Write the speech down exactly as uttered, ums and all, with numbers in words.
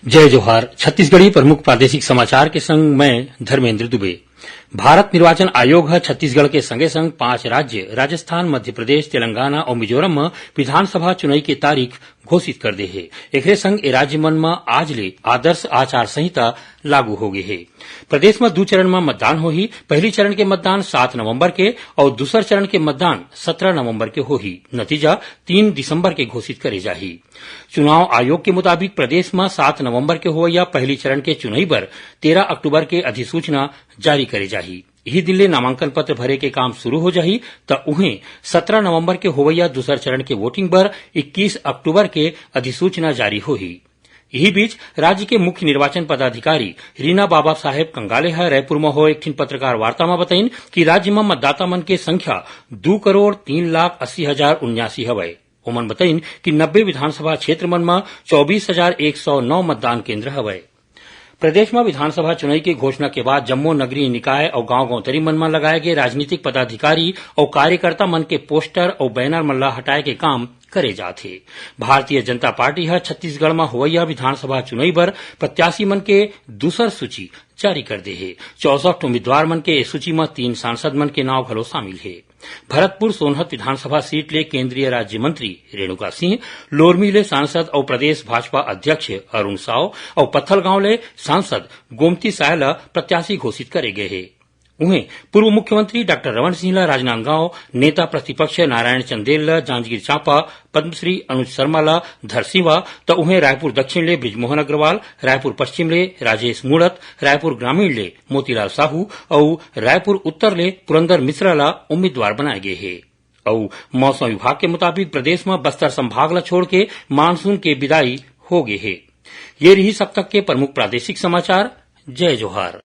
जय जोहार। छत्तीसगढ़ी प्रमुख प्रादेशिक समाचार के संग मैं धर्मेंद्र दुबे। भारत निर्वाचन आयोग ह छत्तीसगढ़ के संगे संग पांच राज्य राजस्थान, मध्य प्रदेश, तेलंगाना अउ मिजोरम म विधानसभा चुनई के तारीख घोषित कर दे हे। एकरे संग ए राज्य मन म आज ले आदर्श आचार संहिता लागू हो गे हे। प्रदेश म दू चरण म मतदान होही। पहली चरण के मतदान सात नवंबर के अउ दूसर चरण के मतदान सत्रह नवंबर के होही। नतीजा तीन दिसंबर के घोषित करे जाही। चुनाव आयोग के मुताबिक प्रदेश म सात नवंबर के होवइया पहली चरण के चुनई बर तेरह अक्टूबर के अधिसूचना जारी करे जाही। इही दिन ले नामांकन पत्र भरे के काम शुरू हो जाही, त उहें सत्रह नवंबर के होवइया दूसर चरण के वोटिंग बर इक्कीस अक्टूबर के अधिसूचना जारी होही। इही बीच राज्य के मुख्य निर्वाचन पदाधिकारी रीना बाबा साहेब कंगाले ह रायपुर म होए एक ठिन पत्रकार वार्ता म बताइन कि राज्य म मतदाता मन के संख्या दू करोड़ तीन लाख अस्सी हजार उन्यासी हवय। ओमन बताइन कि नब्बे विधानसभा क्षेत्र मन म चौबीस हजार एक सौ नौ मतदान केंद्र हवय। प्रदेश म विधानसभा चुनई के घोषणा के बाद जम्मो नगरीय निकाय अउ गांव गौतरी मन म लगाए गे राजनीतिक पदाधिकारी अउ कार्यकर्ता मन के पोस्टर अउ बैनर मन ल हटाए के काम करे जात हे। भारतीय जनता पार्टी ह छत्तीसगढ़ म होवइया विधानसभा चुनई बर प्रत्याशी मन के दूसर सूची जारी कर दे हे। चौसठ उम्मीदवार मन के ए सूची म तीन सांसद मन के नाव घलो शामिल हे। भरतपुर सोनहत विधानसभा सीट ले केंद्रीय राज्य मंत्री रेणुका सिंह, लोरमी ले सांसद अउ प्रदेश भाजपा अध्यक्ष अरुण साव अउ पत्थलगांव ले सांसद गोमती साय ल प्रत्याशी घोषित करे गए हे। उहें, पूर्व मुख्यमंत्री डॉक्टर रमन सिंह ल राजनांदगांव, नेता प्रतिपक्ष नारायण चंदेल ल जांजगीर चांपा, पद्मश्री अनुज शर्मा ल धरसीवा, त उहें रायपुर दक्षिण ले बृजमोहन अग्रवाल, रायपुर पश्चिम ले राजेश मूणत, रायपुर ग्रामीण ले मोतीलाल साहू अउ रायपुर उत्तर ले पुरंदर मिश्रा ल उम्मीदवार बनाए गे हे। अउ मौसम विभाग के मुताबिक प्रदेश म बस्तर संभाग ल छोड़ के मानसून के विदाई हो गे हे। ये रिहिस अब तक के प्रमुख प्रादेशिक समाचार। जय जोहार।